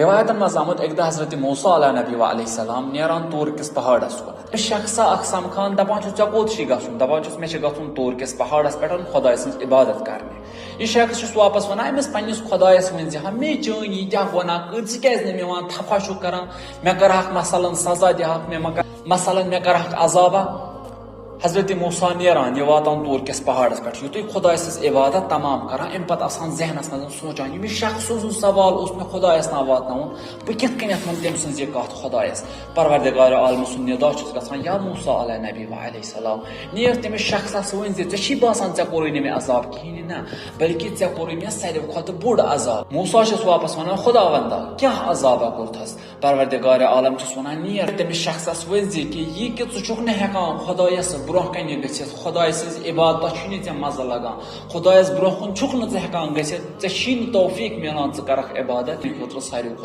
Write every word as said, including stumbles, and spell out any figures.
رِوایتَن منٛز آمُت، اَکہِ دۄہ حضرت موسیٰ علیہ نبی و علیہ السلام نیران طور کِس پہاڑَس کُن۔ شخصا اکھ سمکھان، دَپان چھُس، "ژےٚ کوٚت چھُے گژھُن؟" دَپان چھُس، "مےٚ چھُ گژھُن طور کِس پہاڑَس پٮ۪ٹھ خۄداے سٕنٛز عبادت کرنہِ۔" یہِ شخص چھُس واپس وَنان، أمِس پنٛنِس خۄدایَس ؤنۍ زِ ہا، "مےٚ چٲنۍ یہِ کیٛاہ گۄناہ کٔر، ژٕ کیٛازِ نہٕ مےٚ وَنان، تھپھا چھُکھ کران، مےٚ کَرہَکھ مثلاً سزا دِہَکھ، مےٚ مہ کر، مثلاً مےٚ کَرہَکھ عذابا؟" حضرت موسیٰ نیران، یہِ واتان طور کِس پہاڑَس پٮ۪ٹھ، یُتھُے خۄداے سٕنٛز عبادت تمام کران، اَمہِ پتہٕ آسان ذہنَس منٛز سونٛچان، ییٚمہِ شخصہٕ سُنٛد سوال اوس مےٚ خۄدایَس تام واتناوُن، بہٕ کِتھ کٔنٮ۪تھ وَنہٕ تٔمۍ سٕنٛز یہِ کَتھ خۄدایَس؟ پروردگار عالمہٕ سُنٛد ندا چھُس گژھان، یا موسیٰ علیہ نبی و علیہ السلام، نیر تٔمِس شخصَس ؤنۍ زِ، "ژےٚ چھی باسان ژےٚ کوٚرُے نہٕ مےٚ عذاب کِہیٖنۍ نہٕ، بلکہِ ژےٚ کوٚرُے مےٚ ساروی کھۄتہٕ بوٚڑ عذاب۔" موسیٰ چھُس واپس وَنان، "خۄداوندہ، کیٛاہ عذابا کوٚرتھَس؟" پروردگار عالم چھُس وَنان، "نیر تٔمِس شخصَس ؤنۍ زِ کہِ یہِ کہِ ژٕ چھُکھ نہٕ ہٮ۪کان خۄدایَس برٛونٛہہ کَنہِ گٔژھِتھ، خۄداے سٕنٛز عبادتَس چھُے نہٕ ژےٚ مَزٕ لَگان، خۄدایَس برٛونٛہہ کُن چھُکھ نہٕ ژٕ ہٮ۪کان گٔژھِتھ، ژےٚ چھی نہٕ توفیٖق مِلان ژٕ کَرَکھ عبادت، یہِ خٲطرٕ ساروی کھۄتہٕ"